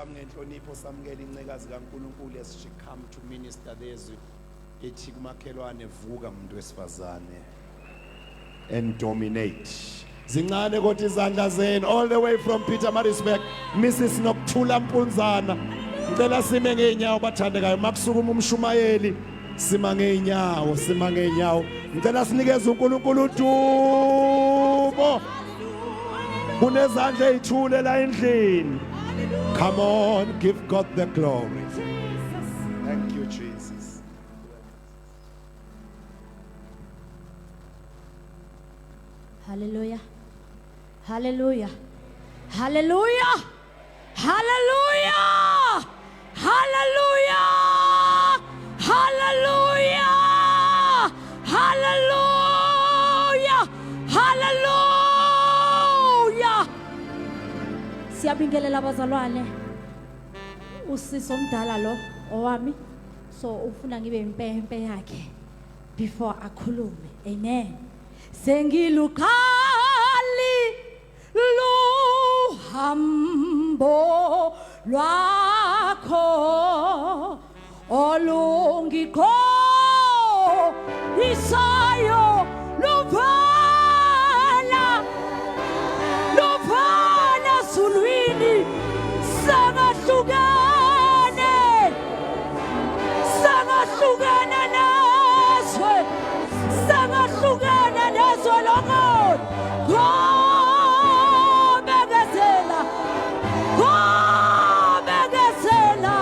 Bami ngenhlonipho samukela incekazi kaNkuluNkulu as she come to minister lezwi. Ithi kumakhelwane, vuka muntu wesifazane and dominate. Zincane kodwa izandla zenu, all the way from Pietermaritzburg, Mrs Nokuthula Mpunzana. Ngicela sime ngeenyawo, bathandekayo. Makusukuma umshumayeli, sima ngeenyawo, sima ngeenyawo. Ngicela sinikeze uNkulunkulu udumo. Kunezandla ezithule la endlini. Come on, give God the glory. Thank you, Jesus. Hallelujah. Hallelujah. Hallelujah. Hallelujah. Hallelujah. Hallelujah. Hallelujah. Hallelujah. Siyabingelela abazalwane. Usisi omdala lo owami, so ufuna ngibe impempe yakhe before akhulume. Amen. Sengilukhali luhambo lwakho olungikho isayo luvela luvela zulwini, sangahlukene, sangahlukene nezwe, sangahlukene nezwe lokona. Ngobekezela, ngobekezela,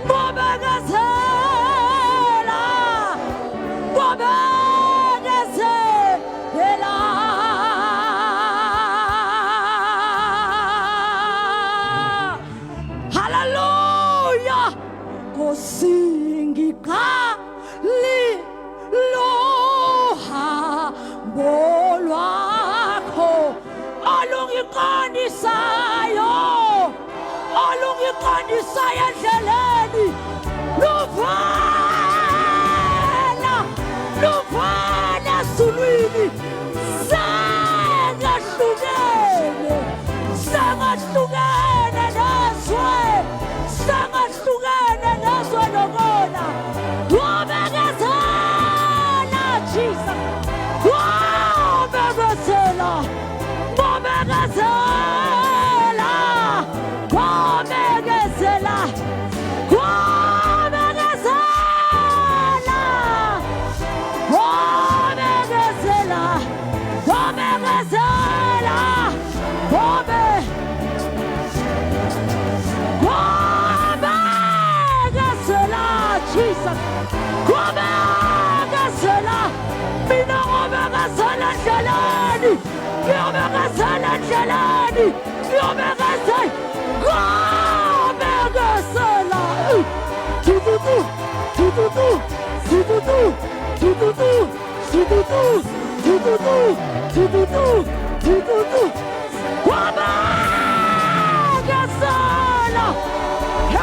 ngobekezela, ngobekezela. Hallelujah. Nkosi, ngiqali lohambo lwakho olungiqondisayo, olungiqondisayo endleleni, luvela, luvela ezulwini. Sengahlukene, sengahlukene nezwe, sengahlukene nezwe nokona. Wabekezela, Jesus, wabekezela, wabekezela, wabekezela, wabekezela, wabekezela, wabekezela, wabe wabekezela, Jesus, wabekezela. Mina ngobekezela endleleni, ngiyobekezela endleleni, ngiyobekezela, ngobekezela. Tututu tututu tututu tututu tututu tututu tututu tututu, wabekezela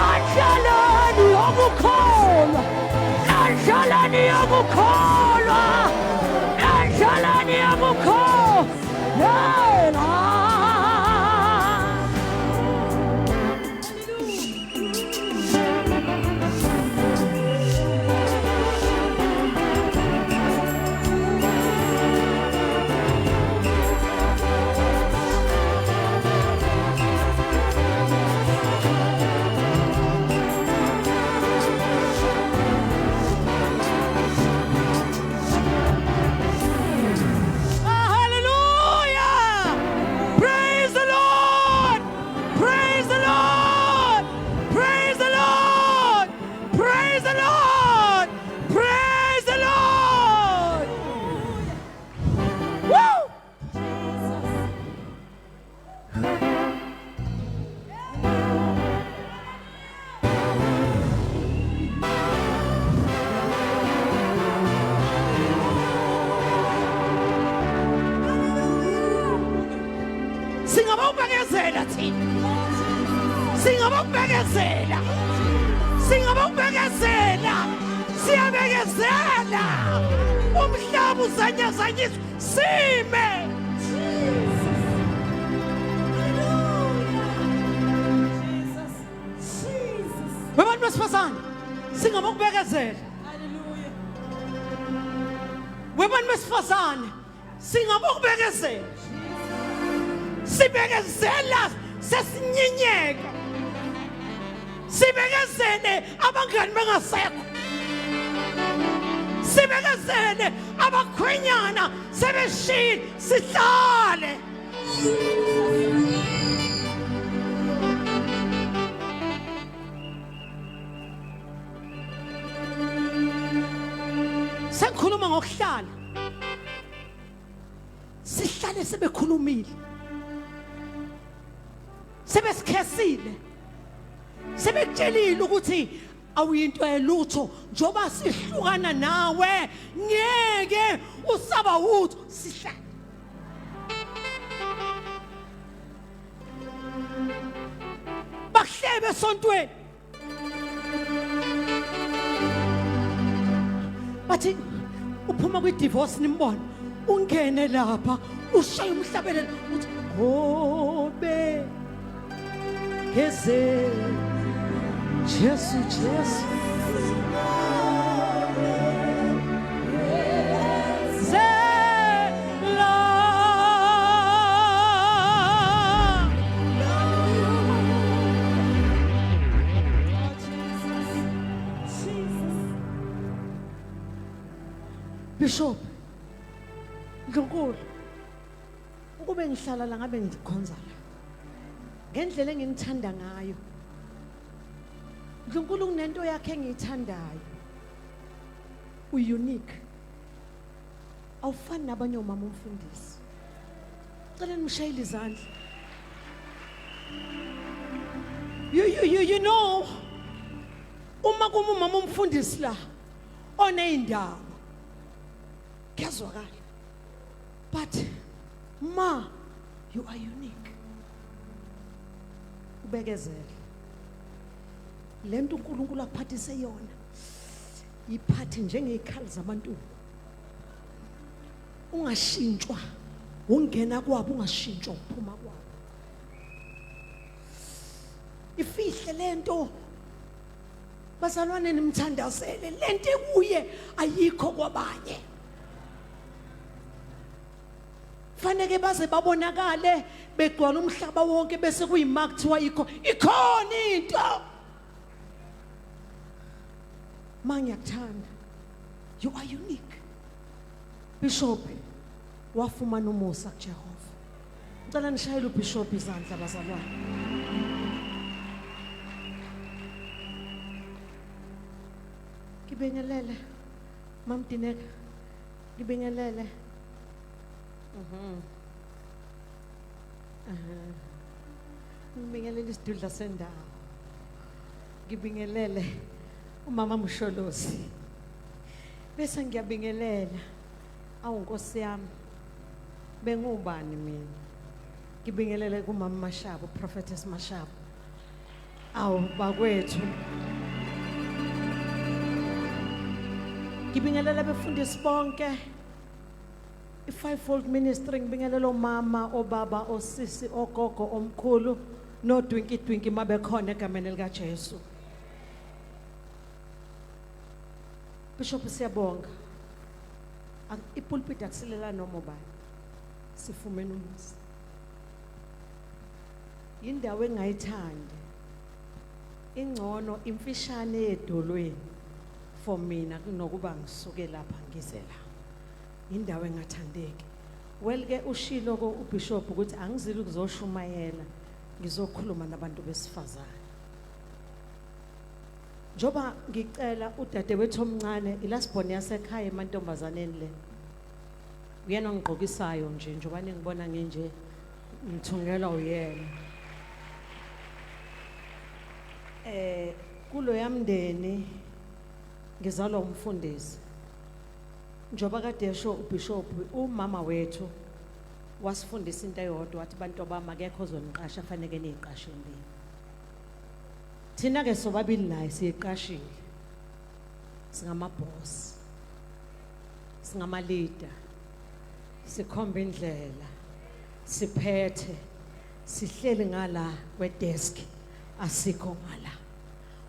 endleleni yokukholwa, endleleni yokukholwa, endleleni yokukholwa. Hallelujah! Praise the Lord! Praise the Lord! Praise the Lord! Praise the Lord! Praise the Lord! Woo! Singabawubekezela thina. Singabawubekezela. Singabawubekezela. Siyabekezela. Umhlaba uzanyazanyiswa sime. Jesus. Webesifazane singabokubekezela. Hallelujah. Webantu besifazane singabokubekezela. Sibekezela sesinyinyeka. Sibekezele abangani bengasekho. Sibekezele abakhwenyana sebeshile sihlale. Sengikhuluma ngokuhlala. Sihlale sebekhulumile. Sebesikhesile. Sebekutshelile ukuthi awuyinto elutho njoba sihlukana nawe ngeke usaba utho sihlale. Bakuhlebe esontweni. Bathi uphuma kwi-divorce nimbone ungene lapha ushaye umhlabelelo uthi ngobe ngeze Jesu Jesu Zela. Bishop Ndlunkulu ukube ngihlala la ngabe ngikhonza la ngendlela enginithanda ngayo Ndlunkulu kunento yakhe engiyithandayo u-unique awufani nabanye omama umfundisi cela nimshayele izandla you know uma kuma umama umfundisi la oneyindaba kuyazwakala but ma you are unique ubekezele lento uNkulunkulu akuphathise yona iphathe njengezikhali zabantu ungashintshwa ungena kwabo ungashintshwa uphuma kwabo ifihle lento bazalwane nimthandazele lento ekuye ayikho kwabanye faneke baze babonakale begcwala umhlaba wonke bese kuyima kuthiwa ikho ikhona into ma ngiyakuthanda you are unique bishop wafumana umusa kuJehova ngicela nishayele ubishop izandla bazalwane ngibingelele mamdineka ngibingelele ngibingelele isidudla sendawo ngibingelele umama Msholozi bese ngiyabingelela awu nkosi yami bengubani mina ngibingelele kumama Mashabo prophetess Mashabo awu bakwethu ngibingelela befundisi bonke i-fivefold ministry ngibingelela omama obaba osisi ogogo omkhulu nodwinki dwinki mabekhona egameni likaJesu Bishop siyabonga ipulpit akusilela noma ubani sifumene umusa indawo engayithandi ingcono imfishane edolweni for mina kunokuba ngisuke lapha ngize la indawo engathandeki well ke ushilo ko ubishop ukuthi angizile ukuzoshumayela ngizokhuluma nabantu besifazane njoba ngicela udadewethu omncane ilasibhoni yasekhaya emantombazaneni le uyena ongigqokisayo nje njengoba ningibona nginje ngithungelwa uyena eh kuloya mndeni ngizalwa umfundisi njengoba kade esho ubishop umama wethu wasifundisa into eyodwa wathi bantu bami akekho ozoniqasha faneke niyiqashe nini thina ke sobabili naye siyiqashile singamaboss singamalida sikhomba indlela siphethe sihleli ngala kwedesk asikho ngala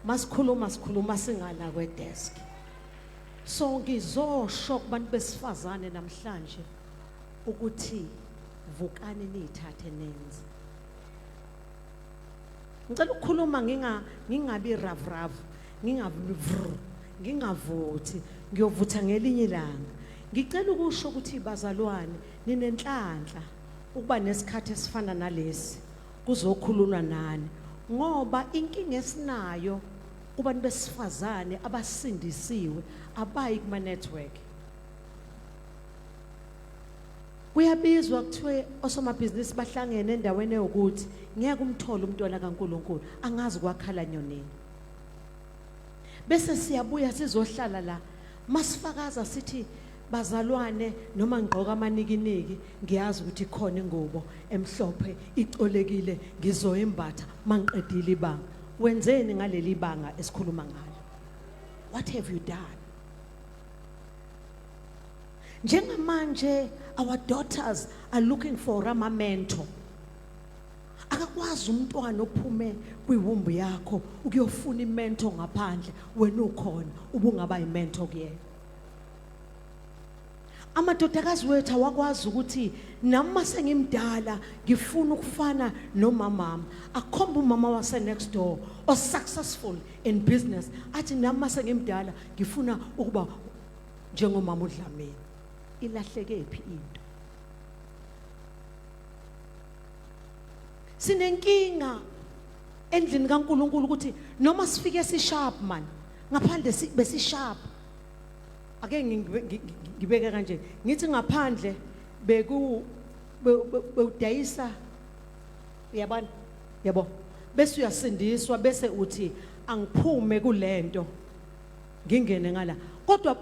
Masikhuluma sikhuluma singala kwedesk. So ngizosho kubantu besifazane namhlanje ukuthi vukani niyithathe nenze. Ngicela ukukhuluma nginga ngingabi ravrav, ngingabi vr, ngingavuthi, ngiyovutha ngelinye ilanga. Ngicela ukusho ukuthi bazalwane ninenhlanhla ukuba nesikhathi esifana nalesi kuzokhululwa nani, ngoba inkinga esinayo kubantu besifazane abasindisiwe abayi kuma network. Kuyabizwa kuthiwe osomabhizinisi bahlangene endaweni ewukuthi ngeke umthole umntwana kaNkuluNkulu, angazi kwakhala nyonini. Bese siyabuya sizohlala la, masifakaza sithi bazalwane, noma ngigqoka amanikiniki ngiyazi ukuthi khona ingubo emhlophe icolekile ngizoyembatha mangiqedile ibanga. Wenzeni ngaleli banga esikhuluma ngalo? What have you done? Njengamanje our daughters are looking for ama mentor. Akakwazi umntwana ophume kwiwumbu yakho ukuyofuna imentor ngaphandle, wena ukhona ubungaba imentor kuyena. Amadodakazi wethu awakwazi ukuthi nami masengimdala ngifuna ukufana nomamama, akhomba umama wase next door o successful in business, athi nami masengimdala ngifuna ukuba njengomama uDlamini. Ilahleke phi into? Sinenkinga endlini kaNkuluNkulu ukuthi noma sifike si sharp man, ngaphandle besi sharp. Ake ngibeke kanje, ngithi ngaphandle beku bewudayisa, uyabona, yabo, bese uyasindiswa, bese uthi angiphume kulento ngingene ngala. Kodwa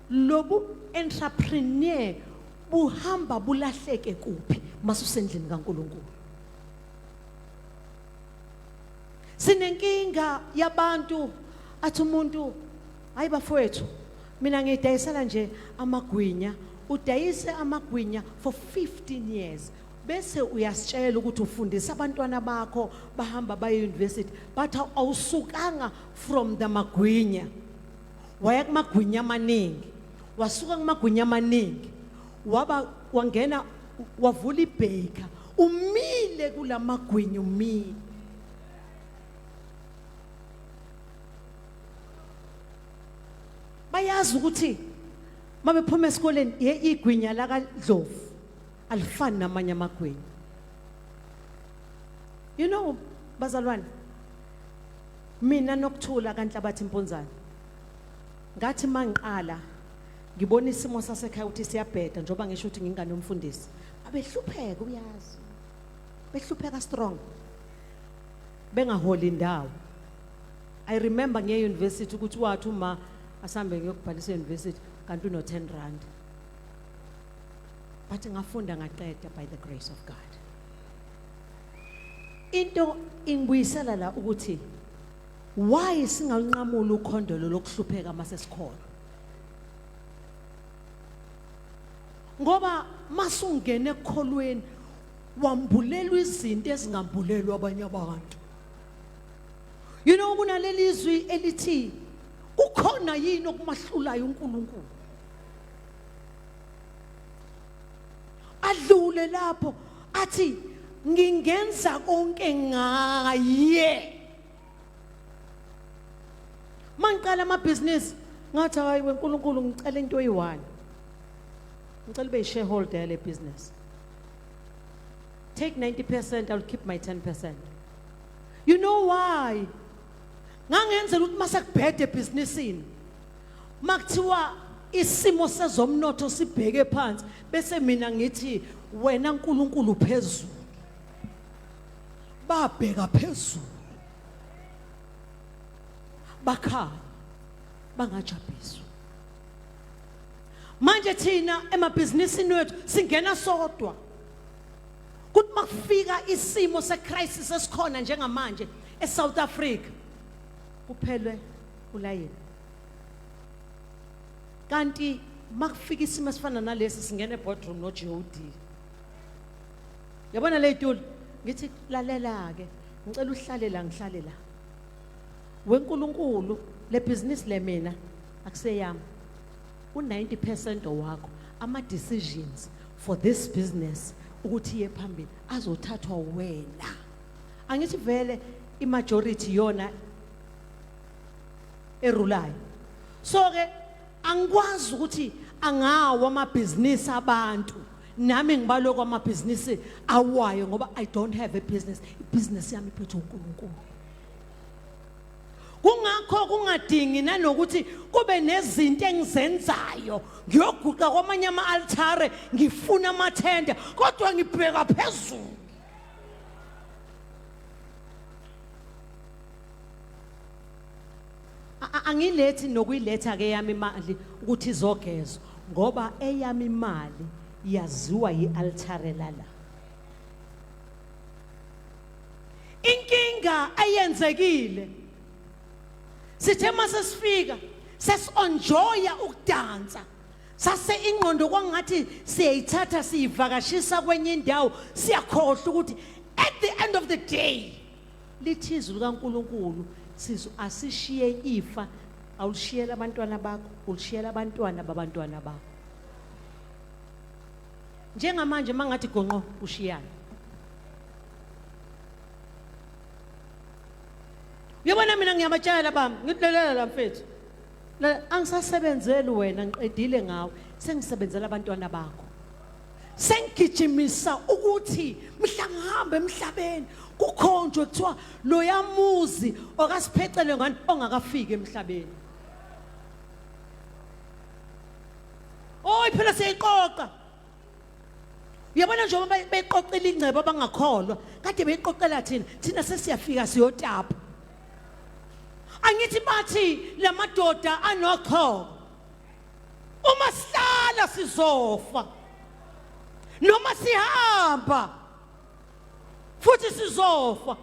lobu entrepreneur buhamba bulahleke kuphi masusendlini kaNkuluNkulu? Sinenkinga yabantu athi umuntu, hayi bafowethu, mina ngidayisela nje amagwinya. Udayise amagwinya for 15 years, bese uyasitshela ukuthi ufundisa abantwana bakho bahamba baye university, but awusukanga from the magwinya, waya kumagwinya amaningi, wasuka kumagwinya amaningi waba wangena wavula ibhaker, umile kulamagwinya, umile. Bayazi ukuthi mabephuma esikoleni ye igwinya la kaDlovu alifani namanye amagwinya. You know bazalwane, mina nokuthula kaNhlabathi Impunzana, ngathi mangiqala ngibona isimo sasekhaya ukuthi siyabheda, njengoba ngisho ukuthi ngingane umfundisi, abehlupheka, uyazi, behlupheka strong, bengaholi indawo. I remember ngiye university ukuthi wathi uma asambe ngiyokubhalisa university kanti uno 10 rand, but ngafunda ngaqeda by the grace of God. Into ingibuyisela la ukuthi why singalunqamula ukhondolo lokuhlupheka mase sikholwa, ngoba masungena ekukholweni wambulelwa izinto ezingambulelwa abanye abantu. You know, kunaleli zwi elithi kukhona yini okumahlulayo uNkulunkulu, adlule lapho athi ngingenza konke ngaye. Mangiqala amabhizinisi ngathi hayi weNkulunkulu, ngicela into eyi-one, ngicela ube yi-shareholder yale business, take 90%, I'll keep my 10%. You know why? Ngangenzela ukuthi mase kubhede ebhizinisini, makuthiwa isimo sezomnotho sibheke phansi, bese mina ngithi wena uNkulunkulu phezulu, babheka phezulu bakhala bangajabhiswa. Manje thina emabhizinisini wethu singena sodwa, kuthi makufika isimo secrisis esikhona njengamanje eSouth Africa kuphelwe ulayini, kanti makufika isimo esifana nalesi singena eboardroom no GOD. Yabona le itulo, ngithi lalela ke, ngicela uhlale la, ngihlale la. weNkulunkulu le business le mina akuseyami u90% wakho ama decisions for this business ukuthi iye phambili azothathwa wena. Angithi vele imajority yona erulayo, so ke angikwazi ukuthi angawo amabhizinisi abantu nami ngibaloko amabhizinisi awayo, ngoba I don't have a business. Ibhizinisi yami iphethwe uNkulunkulu. Kungakho kungadingi nanokuthi kube nezinto engizenzayo, ngiyoguqa kwamanye ama-altare ngifuna amathenda, kodwa ngibheka phezulu. Angilethi nokuyiletha ke yami imali ukuthi izogezwa, ngoba eyami imali yaziwa yi-altare lala. Inkinga eyenzekile, sithe mase sifika sesi-enjoya ukudansa, sase ingqondo kwangathi siyayithatha siyivakashisa kwenye indawo, siyakhohlwa ukuthi at the end of the day lithi izwi likaNkulunkulu sizo asishiye ifa. Awulishiyela abantwana bakho, ulishiyela abantwana babantwana bakho. Njengamanje mangathi gonqo ushiyana. Uyabona, mina ngiyabatshela bami, ngithi lalela la mfethu, angisasebenzeli wena, ngiqedile ngawe, sengisebenzela abantwana bakho. Sengigijimisa ukuthi mhla ngihamba emhlabeni kukhonjwe kuthiwa loyamuzi okasiphecele ngani ongakafiki emhlabeni. Oy, phela siyayiqoqa. Uyabona, njengoba beqoqile ingcebo abangakholwa kade beyiqoqela thina, thina sesiyafika siyotapa. Angithi bathi lamadoda anochoko, uma sihlala sizofa, noma sihamba futhi sizofa.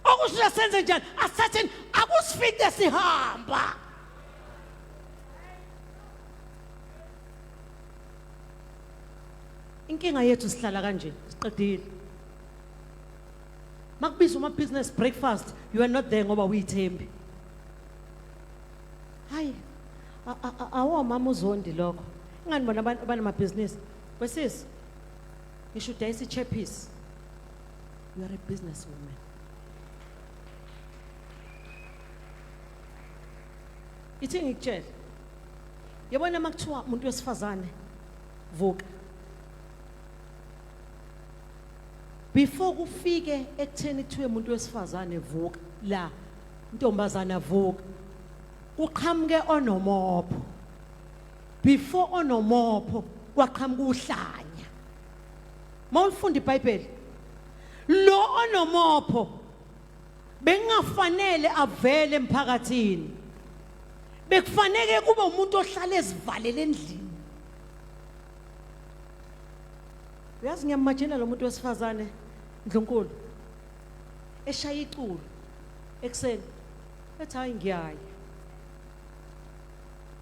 Okusho senze njani? Asithatheni akusifice sihamba. Inkinga yethu sihlala kanje, siqedile. Makubizwa uma business breakfast, you are not there ngoba uyithembi. Hayi, awomama uzondi lokho. Ingani bona abanamabhizinisi wesisi, ngisho udayisa i-chappies, you are a business woman. Ithi ngikutshele, yabona, uma kuthiwa umuntu wesifazane vuka, before kufike ekutheni kuthiwe umuntu wesifazane vuka, la ntombazana vuka, kuqhamuke onomopho. Before onomopho kwaqhamuka uhlanya. Mawulifunda iBhayibheli, lo onomopho bengafanele avele emphakathini, bekufanele kube umuntu ohlala ezivalele endlini. Uyazi, ngiyamajina lo muntu wesifazane ndlunkulu eshaya iculo ekuseni ethi, "Hayi, ngiyaya,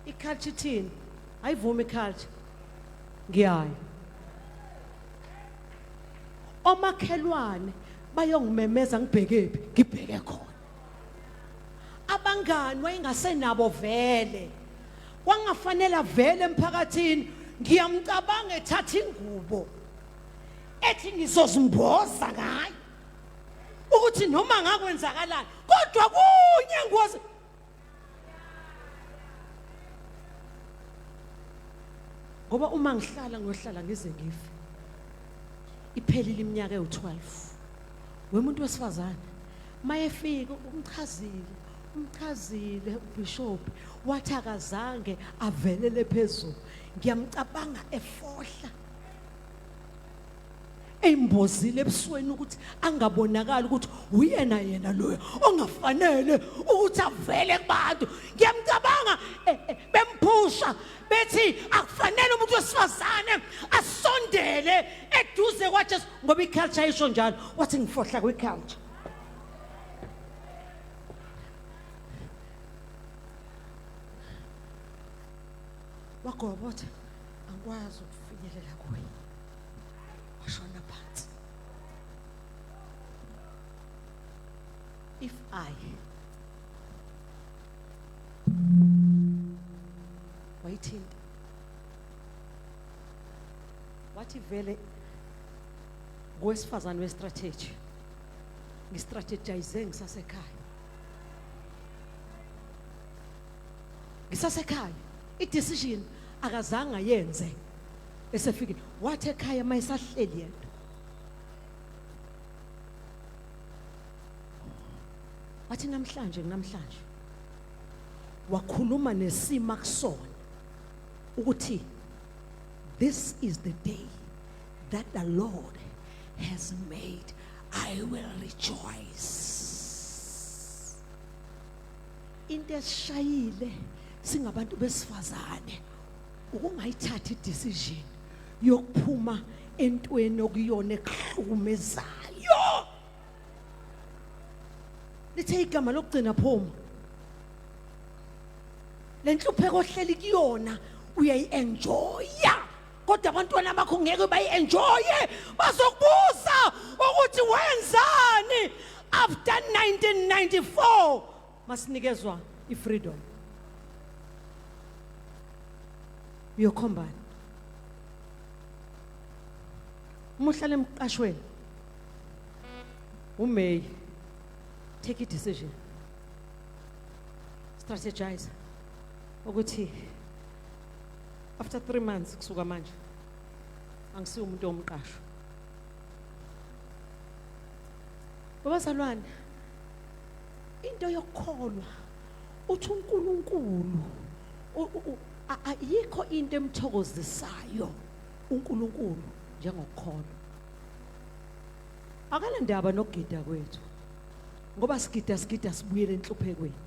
iculture ithini? Ayivumi iculture, ngiyaya, omakhelwane bayongimemeza, ngibhekephi? Ngibheke khona." Abangani wayengasenabo vele, kwangafanele vele emphakathini. Ngiyamcabanga ethatha ingubo ethi, "Ngizozimboza ngayo ukuthi noma ngakwenzakalani, kodwa kunye ngozi." Ngoba uma ngihlala ngiyohlala ngize ngife. Iphelile iminyaka ewu-12 wemuntu wesifazane mayefika, umchazile, umchazile ubishop, wathi akazange avelele phezulu. Ngiyamcabanga efohla eyimbozile ebusweni ukuthi angabonakali ukuthi uyena yena loyo ongafanele ukuthi avele kubantu. Ngiyamcabanga bemphusha bethi akufanele umuntu wesifazane asondele eduze kwaJesu ngoba iculture isho njalo. Wathi, "Ngifohla kwiculture." Wagoba wathi, "Angikwazi ukufinyelela kuye." Washona phansi. If I Wayithinta. Wathi vele ngowesifazane westrategy. Ngistrategize ngisasekhaya. Ngisasekhaya. I-decision akazange ayenze esefikile. Wathi ekhaya mayesahleli yedwa. Wathi namhlanje namhlanje wakhuluma nesima kusona ukuthi this is the day that the Lord has made. I will rejoice. Into esishayile singabantu besifazane ukungayithathi decision yokuphuma entweni okuyona ekuhlukumezayo. Lithe igama lokugcina phuma. Lenhlupheko ohleli kuyona uyayi-enjoya kodwa abantwana bakho ngeke bayi-enjoye bazokubuza ukuthi wenzani after 1994 masinikezwa i-freedom uyokhombani uma uhlala emqashweni uMay take a decision strategize ukuthi after 3 months kusuka manje angisiyo umuntu omqasho babazalwane into yokukholwa uthi uNkulunkulu ayikho into emthokozisayo uNkulunkulu njengokukholwa akanandaba nokugida kwethu ngoba sigida sigida sibuyele enhluphekweni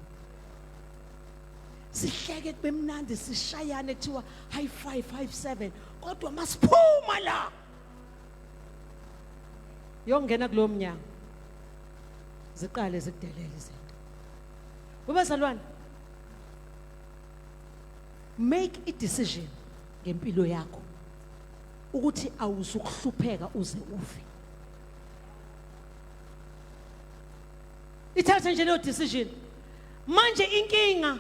sihleke kube mnandi sishayane kuthiwa high 5 5 7 kodwa masiphuma la yongena kulowo mnyango ziqale zikudelele izinto babazalwane make a decision ngempilo yakho ukuthi awuzukuhlupheka uze ufe ithathe nje leyo decision manje inkinga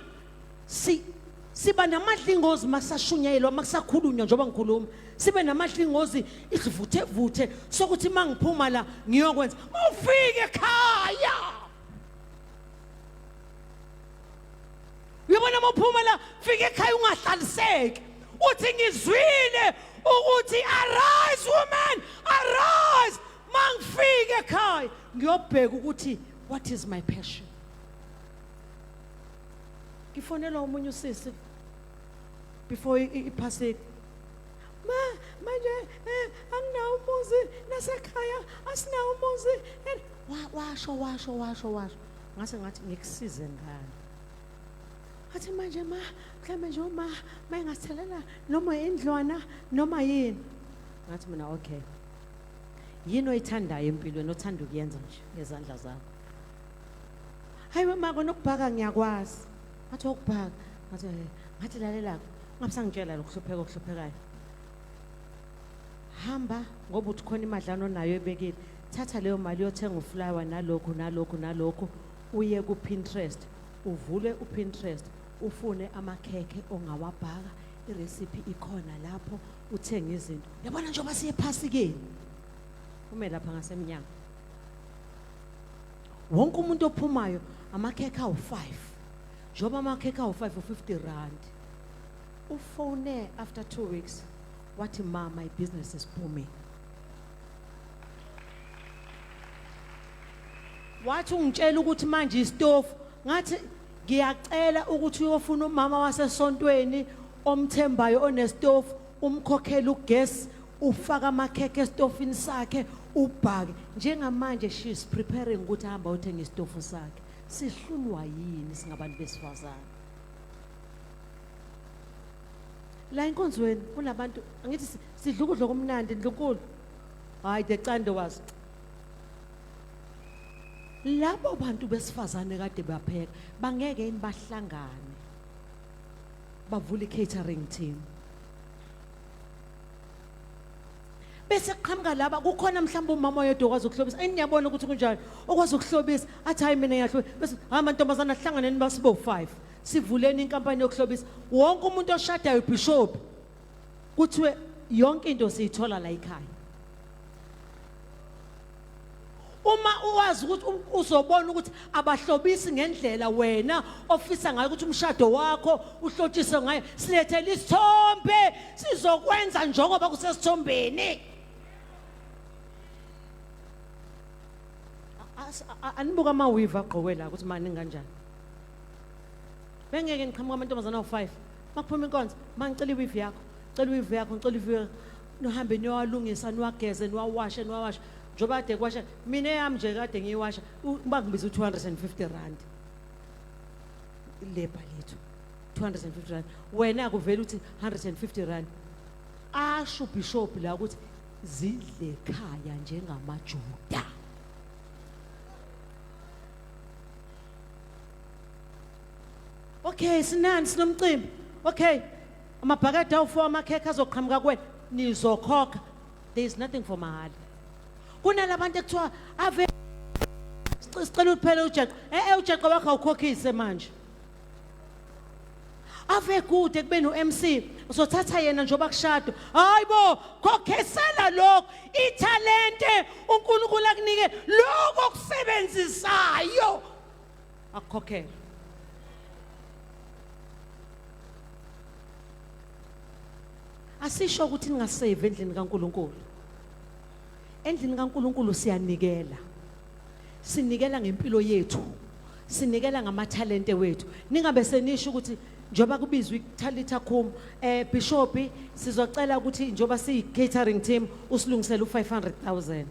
si siba namadlingozi masashunyayelwa makusakhulunywa njengoba ngikhuluma sibe namadlingozi isivuthe vuthe sokuthi mangiphuma la ngiyokwenza mawufike ekhaya uyabona mawuphuma la fike ekhaya ungahlaliseki uthi ngizwile ukuthi arise woman arise mangifike ekhaya ngiyobheka ukuthi what is my passion ngifonelwa omunye usisi before iphasika ma manje eh, anginawo umuzi nasekhaya asinawo umuzi eh, washo washo washo washo ngase ngathi ngikusize ngani athi manje ma mhlawumbe nje uma mayingathelela noma indlwana noma yini ngathi mina okay yini oyithandayo empilweni othanda ukuyenza nje ngezandla zakho hayi wema kona ukubhaka ngiyakwazi ngathi ukubhaka ngathi eh, ngathi lalela ungabusangitshela lokuhlupheka okuhluphekayo hamba ngoba uthi khona imadlana onayo ebekile thatha leyo mali uyothenga uflower nalokhu nalokhu nalokhu uye ku-Pinterest uvule uPinterest ufune amakhekhe ongawabhaka irecipe ikhona lapho uthenge izinto yabona njengoba siye ephasikeni ume lapha ngasemnyango wonke umuntu ophumayo amakhekhe awu-5 njengoba amakhekhe awu-5 u-50 rand ufone after 2 weeks wathi ma my business is booming wathi ungitshela ukuthi manje isitofu ngathi ngiyacela ukuthi uyofuna umama wasesontweni omthembayo onesitofu umkhokhela ugesi ufaka amakhekhe esitofini sakhe ubhake njengamanje she is preparing ukuthi ahamba uyothenga isitofu sakhe sihlulwa yini singabantu besifazane la enkonzweni kunabantu angithi sidla ukudla okumnandi ndlunkulu hayi the cando was labo bantu besifazane kade bapheka bangeke yini bahlangane bavule i-catering team bese kuqhamuka laba kukhona mhlawumbe umama oyedwa okwazi ukuhlobisa ayi niyabona ukuthi kunjani okwazi ukuhlobisa athi hayi mina ngiyahlobisa bese hayi mantombazana hlanganeni basibo 5 Sivuleni inkampani yokuhlobisa. Wonke umuntu oshadayo bishop kuthiwe yonke into siyithola la ekhaya. Uma uwazi ukuthi uzobona ukuthi abahlobisi ngendlela wena ofisa ngayo ukuthi umshado wakho uhlotshiswe ngayo, silethele isithombe sizokwenza njengoba kusesithombeni. Anibuka ama-weave agqokwe la ukuthi maningi kanjani. Bengeke ngiqhamuka amantombazane awu-5 makuphuma inkonzo, ma ngicela iweave yakho, cela iweave yakho, ngicela iweave yakho, nihambe niyowalungisa, niwageze, niwawashe, niwawashe njengoba kade kuwasha. Mina eyami nje kade ngiyiwasha bangibiza u-250 rand ilebha lethu, 250 rand. Wena kuvela uthi 150 rand. Asho ubishop la ukuthi zidle ekhaya njengamaJuda. Okay, sinani sinomcimbi. Okay, amabhakede awu-4 amakhekhe azoqhamuka kuwena, nizokhokha. There is nothing for mahhala. Kunalabantu ekuthiwa ave sicela uphele ujeqe. Eh ujeqe wakho awukhokhise manje. Ave kude kube no-MC uzothatha yena njengoba kushadwa. Hayi bo, khokhesela lokho, ithalente uNkulunkulu akunike lokho okusebenzisayo akukhokhela. Asisho ukuthi ningasave endlini kaNkulunkulu. Endlini kaNkulunkulu siyanikela. Sinikela ngempilo yethu. Sinikela ngamathalente wethu. Ningabe senisho ukuthi njengoba kubizwa iTalitha Kum, Bishop, sizocela ukuthi njengoba siyi catering team usilungisele u500,000.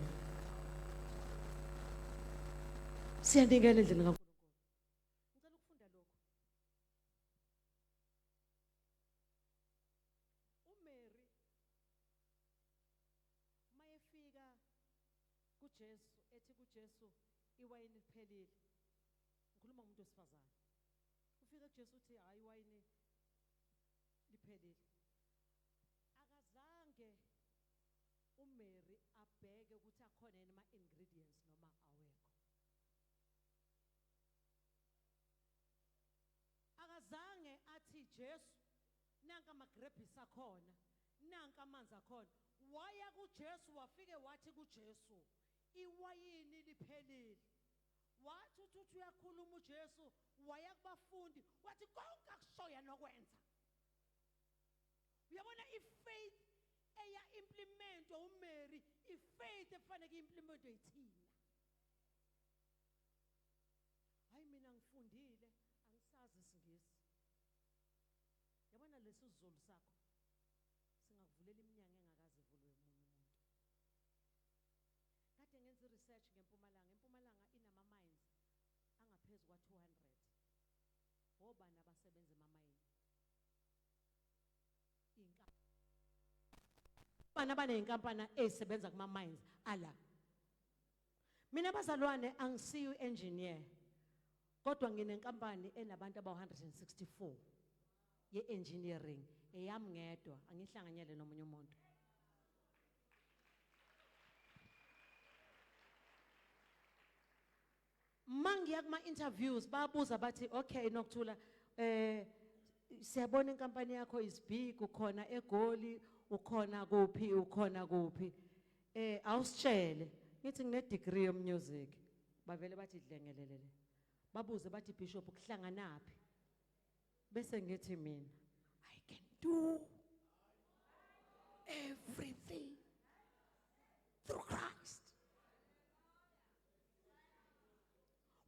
Siyanikela endlini kaNkulunkulu. Ngicela ukufunda lokhu. UMary mayefika kuJesu ethi kuJesu iwayini liphelile. Ngikhuluma ngomuntu wesifazane. Ufika kuJesu uthi hayi, iwayini liphelile. Akazange uMary abheke ukuthi akhona yini ama-ingredients noma awekho. Akazange athi Jesu nanka amagrebhisi akhona, nanka amanzi akhona. Waya kuJesu wafike wathi kuJesu iwayini liphelile. Wathi uthi uyakhuluma uJesu, waya kubafundi wathi konke akushoya nokwenza. Uyabona ifaith eya implementwa uMary, ifaith efanele implementwe yithina. Hayi mina ngifundile, angisazi isiNgisi. Yabona lesi Zulu sakho singakuvulela iminyango engakaze ivulwe umunye umuntu. Kade ngenza i-research ngeMpumalanga. IMpumalanga inama-mines angaphezu kwa-200. Obani abasebenza emamayini? Inkampani abaney'nkampani ey'sebenza kuma-mines ala. Mina bazalwane angisiyo engineer, kodwa nginenkampani enabantu abawu-164 ye-engineering eyami ngedwa, angihlanganyele nomunye umuntu. Mangiya kuma interviews babuza bathi okay Nokuthula, siyabona inkampani yakho is big, ukhona eGoli, ukhona kuphi, ukhona kuphi, awusitshele. Ngithi ngine degree yo music. Bavele bathi dlengelelele. Babuze bathi bishop kuhlanganaphi? Bese ngithi mina I can do everything through Christ.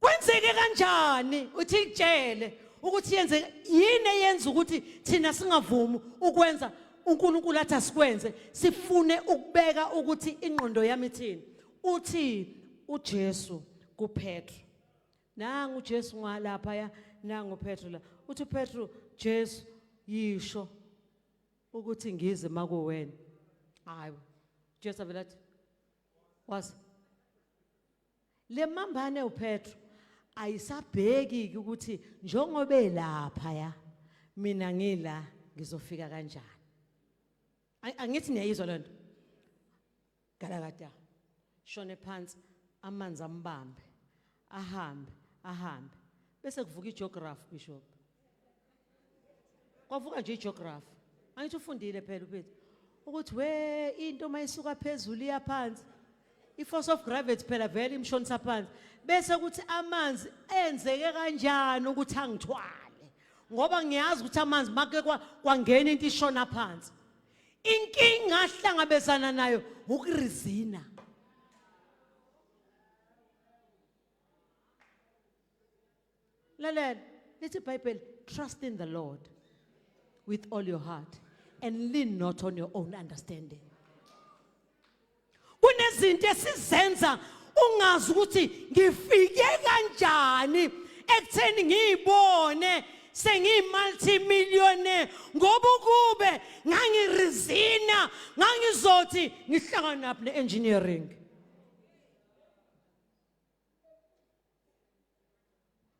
Kwenzeke kanjani? Uthi ngitshele ukuthi yenzeke yini eyenza ukuthi thina singavumi ukwenza uNkulunkulu athi asikwenze, sifune ukubeka ukuthi ingqondo yami ithini. Uthi uJesu kuPetru, nangu uJesu ngalapha ya, nangu uPetru la. Uthi uPetru, Jesu yisho ukuthi ngize makuwena. Hayi, Jesu avela athi wazi le mambane uPetru ayisabheki ukuthi njengoba elapha ya mina ngila ngizofika kanjani. Angithi niyayizwa lento. Galakada shone phansi, amanzi ambambe, ahambe ahambe, bese kuvuka igeography bishop. Kwavuka nje igeography. Angithi ufundile phela uPeter ukuthi we into mayisuka phezulu iya phansi. I-force of gravity phela vele imshonisa phansi. Bese kuthi amanzi enzeke kanjani ukuthi angithwale? Ngoba ngiyazi ukuthi amanzi make kwangena into ishona phansi. Inkinga ahlangabezana nayo ukurizina. Lalela, lithi iBhayibheli, trust in the Lord with all your heart and lean not on your own understanding. Kunezinto esizenza ungazi ukuthi ngifike kanjani ekutheni ngiyibone sengiyi-multimillionaire ngoba ukube ngangirizina ngangizothi ngihlanganaphi ne-engineering.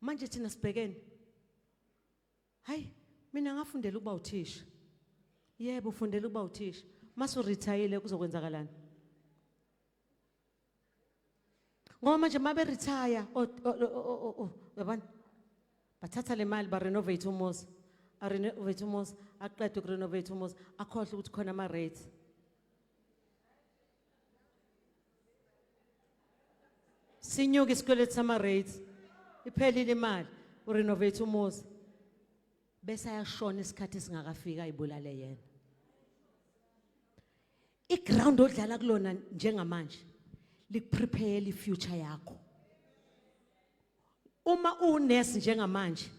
Manje thina sibhekene. Hayi, mina ngafundela ukuba uthisha. Yebo, ufundela ukuba uthisha. Mase urithayile kuzokwenzakalani? Ngoba manje mabe retire, uyabona? Bathatha le mali ba renovate umuzi. A renovate umuzi, aqede ukurenovate umuzi, akhohle ukuthi khona ama rates. Sinyuka isikweletu sama-rates, iphelile imali, urenovate umuzi. Bese ayashona isikhathi esingakafiki ayibulale yena. I-ground odlala kulona njengamanje likuprepare i-future yakho. Uma unesi njengamanje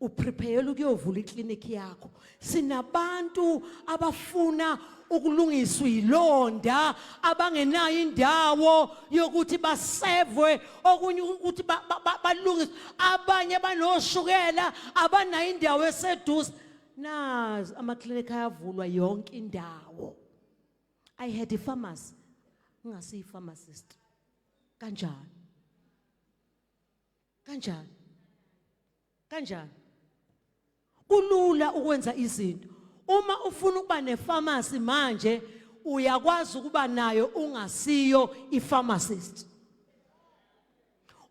uprepare ukuyovula iklinikhi yakho. Sinabantu abafuna ukulungiswa ilonda abangenayo indawo yokuthi basevwe okunye ukuthi balungiswe abanye banoshukela abanayo indawo eseduze nazi amaklinikhi ayavulwa yonke indawo. I had a pharmacy ngingasiyi pharmacist kanjani kanjani kanjani kulula ukwenza izinto uma ufuna ukuba nepharmacy manje uyakwazi ukuba nayo ungasiyo ipharmacist.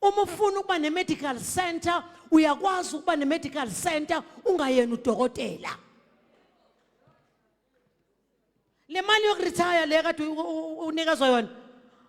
Uma ufuna ukuba ne-medical center uyakwazi ukuba ne-medical center ungayena udokotela. Le mali yokuretire le kade unikezwa yona,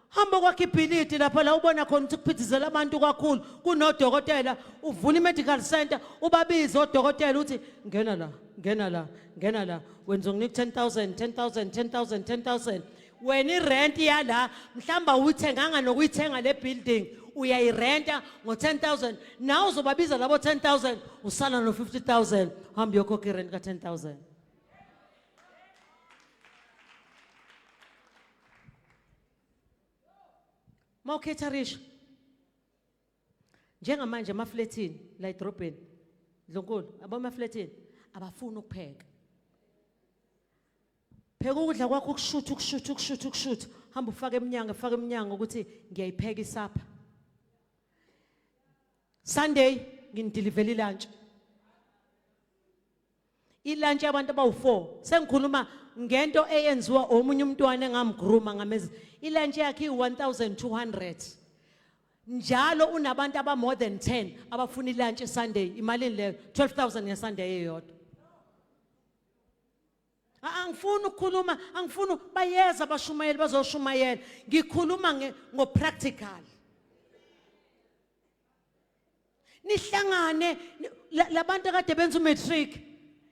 hamba kwakha ibhilidi lapha la ubona khona ukuthi kuphithizela abantu kakhulu kunodokotela, uvula i-medical center ubabize odokotela uthi ngena la, ngena la, ngena la, wena uzonginika 10,000, 10,000, 10,000, 10,000. Wena irent yala mhlawumbe awuyithenganga nokuyithenga le building, uyayirenta ngo-10,000, nawe uzobabiza labo 10,000, usala no-50,000, hamba uyokhokha irent ka-10,000. Mawukhetharisha njengamanje emaflethini la edrobheni Ndlunkulu, abamaflethini abafuni ukupheka. Pheka ukudla kwakho ukushutha ukushutha ukushutha ukushutha, hamba ufake eminyango, ufake eminyango ukuthi ngiyayipheka isapha. Sunday nginidilivela ilunch. Ilunch yabantu abawu4 sengikhuluma ngento eyenziwa omunye umntwana engamgrooma ngamezi. Ilunch yakhe i1200. Njalo unabantu aba more than 10 abafuna ilunch eSunday. Imalini leyo? 12000 ngeSunday eyodwa. Angifuni ukukhuluma, angifuni bayeza abashumayeli bazoshumayela. Ngikhuluma ngo practical. Nihlangane labantu akade benza umatric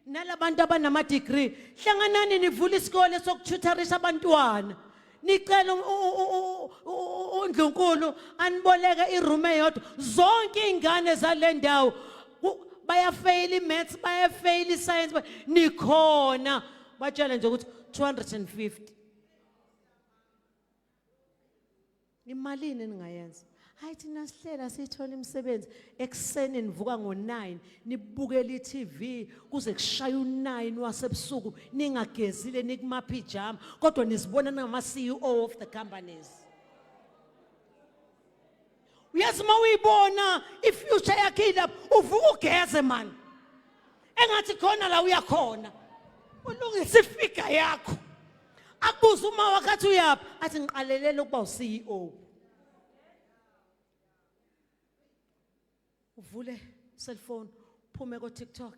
nalabantu abanama degree, hlanganani nivule isikole sokututorisha abantwana. Nicela uNdlunkulu aniboleke iroom eyodwa. Zonke izingane zale ndawo bayafeyila i-maths, bayafeyila i-science, nikhona. Batshele nje ukuthi 250. Imalini eningayenza? Hayi thina sihlela sithola imisebenzi ekuseni nivuka ngo-9 nibukela i-TV kuze kushaye u-9 wasebusuku ningagezile nikumapijama kodwa nizibona ningama-CEO of the companies. Uyazi uma uyibona i-future yakhe ilapho uvuka ugeze man. Engathi khona la uyakhona. Ulungisa ifiga yakho. Akubuza uma wakhathi uyaphi athi ngiqalelela ukuba u-CEO. Uvule cellphone uphume ko TikTok.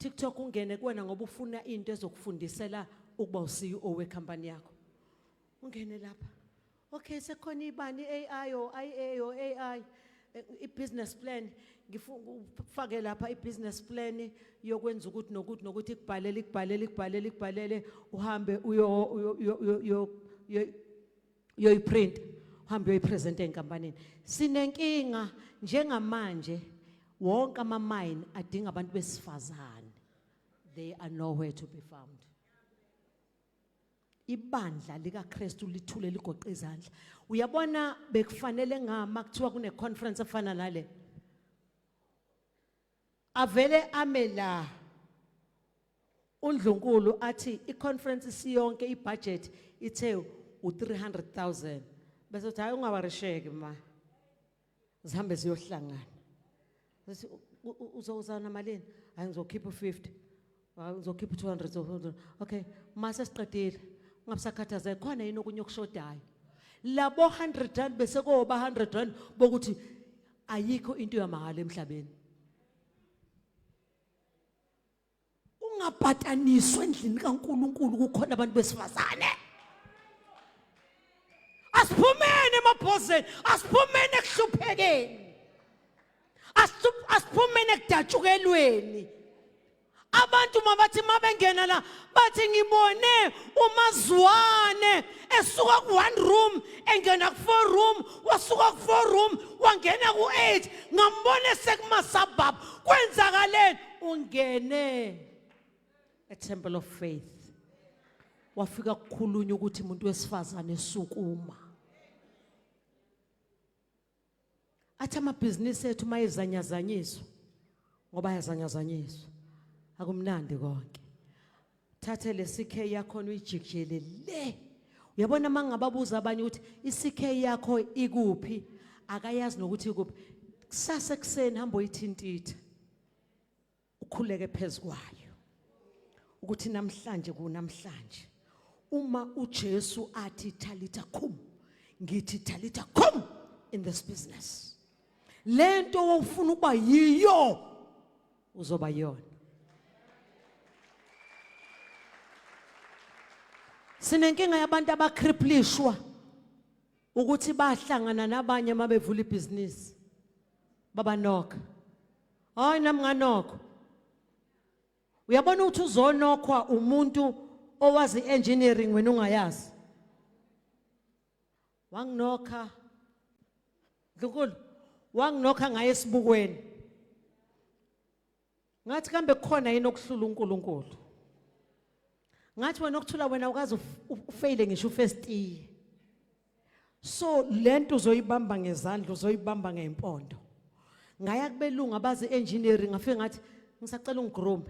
TikTok ungene kuwena ngoba ufuna into ezokufundisela ukuba uCEO wecompany yakho. Ungene lapha. Okay, sekhona ibani AI or IA or AI i-business plan ngifake lapha i-business plan yokwenza ukuthi nokuthi nokuthi ikubhalele ikubhalele ikubhalele ikubhalele uhambe uyo uyo uyoyiprint uhambe uyoyipresent enkampanini. Sinenkinga njengamanje, wonke ama-mine adinga abantu besifazane, they are nowhere to be found. Ibandla likaKristu lithule ligoqe izandla. Uyabona, bekufanele ngama kuthiwa kune conference efana nale, avele ame la uNdlunkulu athi i-conference siyonke ibudget ithe u-300,000, bese uthi hayi, ungawarisheki ma, zihambe ziyohlangana. Bese uzozana malini? Hayi, ngizokhipha u50, hayi, ngizokhipha u200. Okay, mase siqedile, ungabisakhathazeka, khona yini okunye okushodayo? Labo 100 rand bese koba 100 rand bokuthi ayikho into yamahhala emhlabeni. Ungabhataniswa endlini kaNkuluNkulu kukhona abantu besifazane. Asiphumeni emabhozeni, asiphumeni ekuhluphekeni, asiphumeni ekudatshukelweni. Abantu mabathi mabengena la bathi ngibone uMazwane esuka ku one room engena ku four room, wasuka ku four room wangena ku eight, ngambona esekuma suburb. Kwenzakaleni? Ungene a temple of faith, wafika kukhulunywa ukuthi umuntu wesifazane sukuma. Athi amabhizinisi ethu mayezanyazanyiswa, ngoba ayazanyazanyiswa, akumnandi konke. Thathe le CK yakho uyijikijele le. Uyabona, mangababuza abanye ukuthi iCK yakho ikuphi, akayazi nokuthi ikuphi. Kusasa ekuseni hamba uyithintitha, ukhuleke phezukwayo ukuthi namhlanje kunamhlanje, uma uJesu athi "Talitha kum", ngithi "Talitha kum" in this business. Lento wofuna ukuba yiyo uzoba yona. Sinenkinga yabantu abacripplishwa ukuthi bahlangana nabanye mabevula ibhizinisi, babanokha. Hayi, nami nganokho. Uyabona ukuthi uzonokhwa umuntu owazi engineering, wena ungayazi. Wanginokha Dlukulu, wanginokha ngaye esibukweni. Ngathi kambe kukhona yini okuhlula uNkulunkulu? Ngathi wena okuthula, wena ukaze ufeyile ngisho ufirst year, so lento uzoyibamba ngezandla, uzoyibamba ngeimpondo. Ngaya kubelungu abazi engineering, ngafike ngathi ngisacela ungigroom.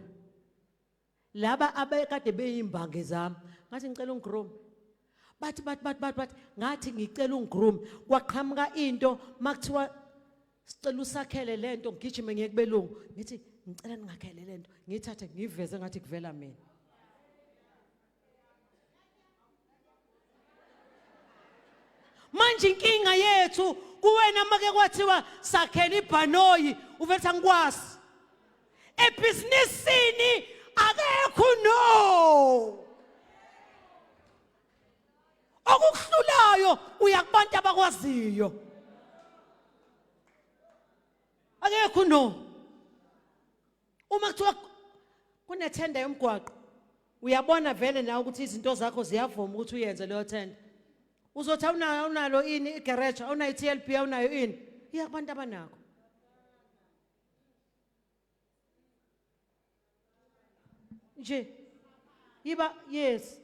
Laba abekade beyimbangi zami, ngathi ngicela ungigroom. Bathi bathi bathi bathi bathi, ngathi ngicela ungigroom. Kwaqhamuka into makuthiwa sicela usakhele lento, ngigijime ngiye kubelungu ngithi ngicela ningakhele lento, ngithathe ngiveze ngathi kuvela mina. Manje inkinga yethu kuwena, make kwathiwa sakhela ibhanoyi, uvethi angikwazi. Ebhizinisini akekho no okukuhlulayo, uya kubantu abakwaziyo. Akekho no. Uma kuthiwa kunethenda yomgwaqo, uyabona vele nawe ukuthi izinto zakho ziyavuma ukuthi uyenze leyo thenda, uzothi awunayo, awunalo ini igarage, awunayo i-TLB, awunayo ini, iya kubantu abanakho. Nje yiba yes,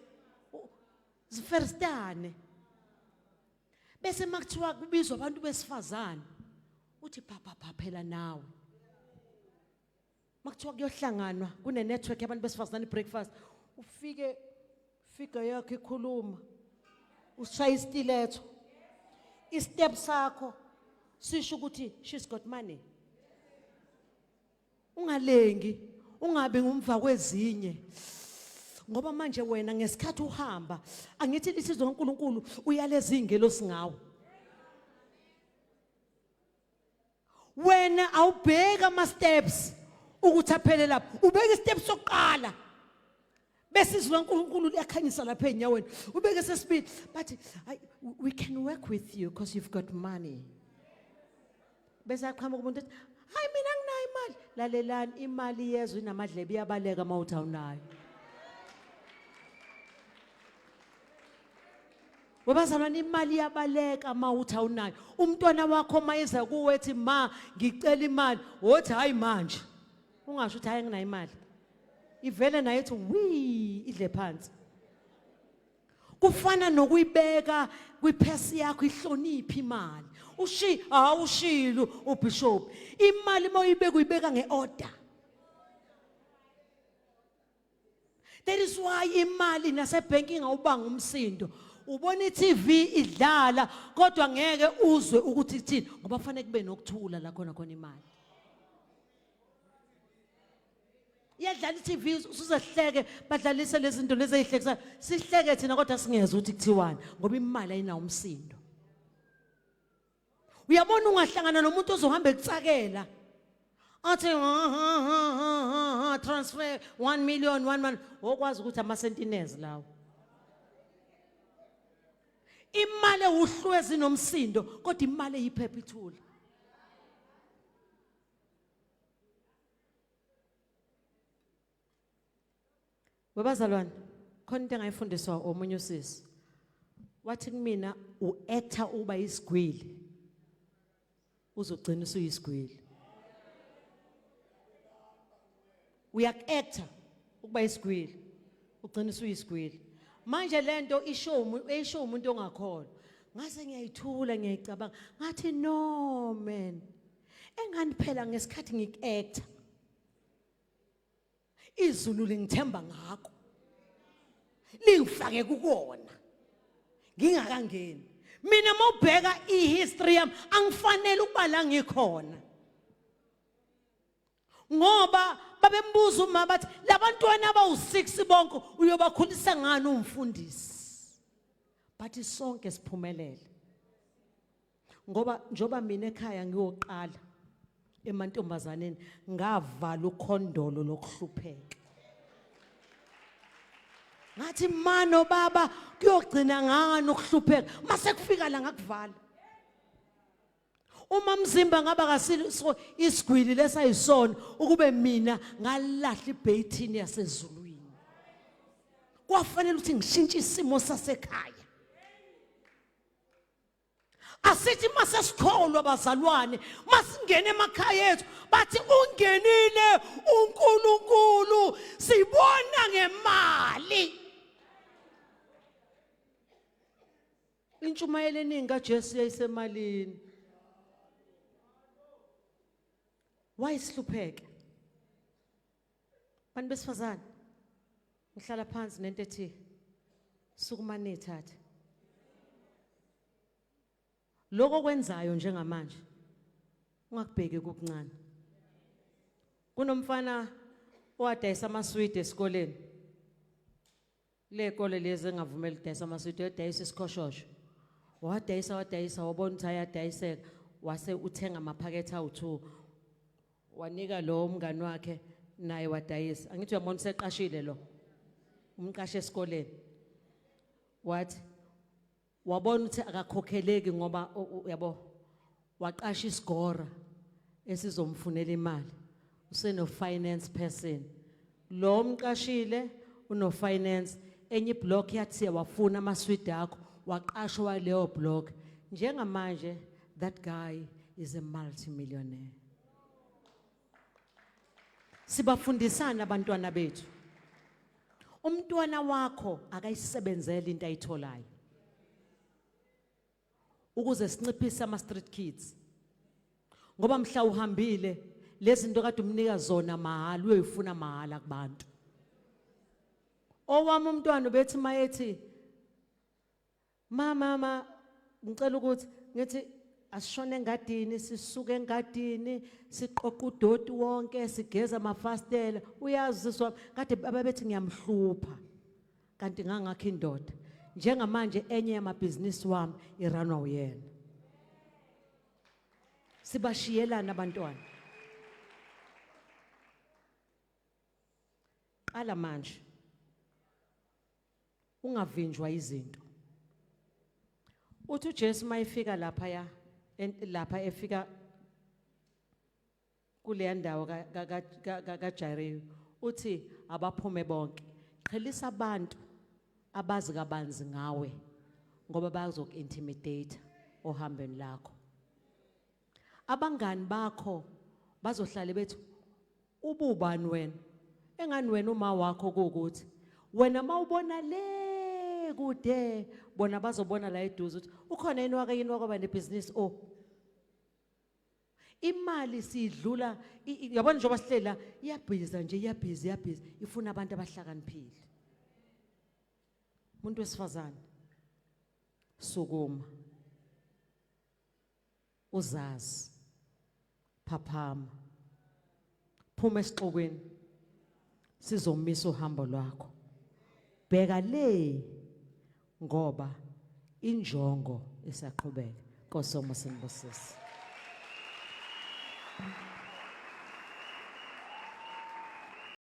zifirstane. Bese makuthiwa kubizwa abantu besifazane, uthi pha pha phela nawe. Makuthiwa kuyohlanganwa kune network yabantu besifazane, breakfast, ufike figure yakho ikhuluma, ushaya istiletto, istep sakho sisho ukuthi she's got money. Ungalengi, ungabi ngumva kwezinye, ngoba manje wena ngesikhathi uhamba, angithi lisizwe kaNkuluNkulu uyaleza ingelosi ngawe. Wena awubheka ama steps. Ukuthi aphele lapho, ubeka istep sokuqala. Bese izwi laNkulunkulu liyakhanyisa lapha enyaweni. Ubeke sesibili, bathi we can work with you because you've got money. Bese aqhamuka umuntu ethi, hayi mina nginayo imali. Lalelani, imali yezwe inamadlebe, iyabaleka uma uthi awunayo. Webazalwane, imali iyabaleka uma uthi awunayo. Umntwana wakho uma eza kuwe ethi ma ngicela imali, wothi hayi manje. Ungasho ukuthi hayi nginayo imali. Ivele naye ethi wi idle phansi. Kufana nokuyibeka kwiphesi yakho, ihloniphe imali. Ushi awushilo uBishop. Imali mawuyibeka uyibeka ngeorder. That is why imali nasebhenki ingawubanga umsindo. Ubona iTV idlala kodwa ngeke uzwe ukuthi ithini ngoba kufanele kube nokuthula la khona khona imali. Iyadlala iTV usuzehleke, badlalise lezi zinto lezi ezihlekisayo. Sihleke thina kodwa singezwe ukuthi kuthiwani ngoba imali ayinawo umsindo. Uyabona ungahlangana nomuntu ozohamba ekutsakela. Athi ha ha ha ha ha transfer 1 million 1 man, okwazi ukuthi ama sentinels lawo. Imali ewuhlwezi nomsindo kodwa imali eyiphepha ithula. Webazalwane, khona into engayifundiswa omunye usisi. Wathi kumina uactor uba isigwili. Uzogcina usuyisigwili. Uyak-actor ukuba isigwili. Ugcina usuyisigwili. Manje lento isho isho umuntu ongakholwa. Ngase ngiyayithula ngiyayicabanga. Ngathi no man. Engani phela ngesikhathi ngik-actor izulu lingithemba ngakho lingifake kukona ngingakangeni. Mina mawubheka ihistory yami angifanele ukuba la ngikhona, ngoba babembuza uma bathi labantwana abawu6 bonke uyobakhulisa ngani umfundisi? But sonke siphumelele ngoba njoba mina ekhaya ngiyoqala emantombazaneni ngavala ukhondolo lokuhlupheka. Ngathi mano baba kuyogcina ngani ukuhlupheka mase kufika la ngakuvala. Uma mzimba ngaba kasiso isigwili lesayisona ukube mina ngalahla ibheyithini yasezulwini. Kwafanele ukuthi ngishintshe isimo sasekhaya. Asithi masesikholwa bazalwane, masingene emakhaya ethu bathi ungenile uNkulunkulu, sibona ngemali. Intshumayelo eningi kaJesu yayisemalini. Wayesihlupheke. Bantu besifazane, ngihlala phansi nento ethi sukumani thathe. Lokho kwenzayo njengamanje ungakubheki kukuncane. Kunomfana owadayisa amaswidi esikoleni. Le kole lezi engavumeli ukudayisa amaswidi, uyadayisa isikhoshosho. Wadayisa wadayisa wabona ukuthi ayadayiseka, wase uthenga amaphakethe awu-2 wanika lo umngani wakhe naye wadayisa. Angithi uyambona useqashile lo umqashe esikoleni. Wathi wabona ukuthi akakhokheleki ngoba uyabo waqasha isigora esizomfunela imali. Useno finance person lo umqashile, uno finance. Enye iblock yathi siyawafuna amaswidi akho, waqashwa waleyo block. Njengamanje that guy is a multimillionaire. Sibafundisana abantwana bethu. Umntwana wakho akayisebenzele into ayitholayo ukuze sinciphise ama street kids, ngoba mhla uhambile lezi zinto kade umnika zona mahhala uyoyifuna mahhala kubantu. Owami umntwana ubethi mayethi mama ngicela ukuthi ngithi asishone engadini, sisuke engadini siqoqa udoti wonke, sigeza amafastela. Uyazi sisi wami kade ababethi ngiyamhlupha, kanti ngangakho indoda. Njengamanje enye yamabhizinisi wami iranwa uyena. Sibashiyelana abantwana. Qala manje. Ungavinjwa izinto. Uthi uJesu mayefika lapha ya lapha efika kuleya ndawo kaJairo uthi abaphume bonke. Qhelisa abantu abazi kabanzi ngawe ngoba bazoku-intimidate ohambeni lakho. Abangani bakho bazohlale bethi ububani wena, engani wena uma wakho kuwukuthi wena mawubona le kude, bona bazobona la eduze ukuthi ukhona yini wake yini wakwaba nebhizinisi. Oh, imali siyidlula, yabona njengoba sihleli la, iyabhiza nje, iyabhiza, iyabhiza, ifuna abantu abahlakaniphile. Umuntu wesifazane, sukuma, uzazi, phaphama, phuma esixukwini, sizomisa uhambo lwakho. Bheka le, ngoba injongo isaqhubeka. Nkosi omusa inibusise.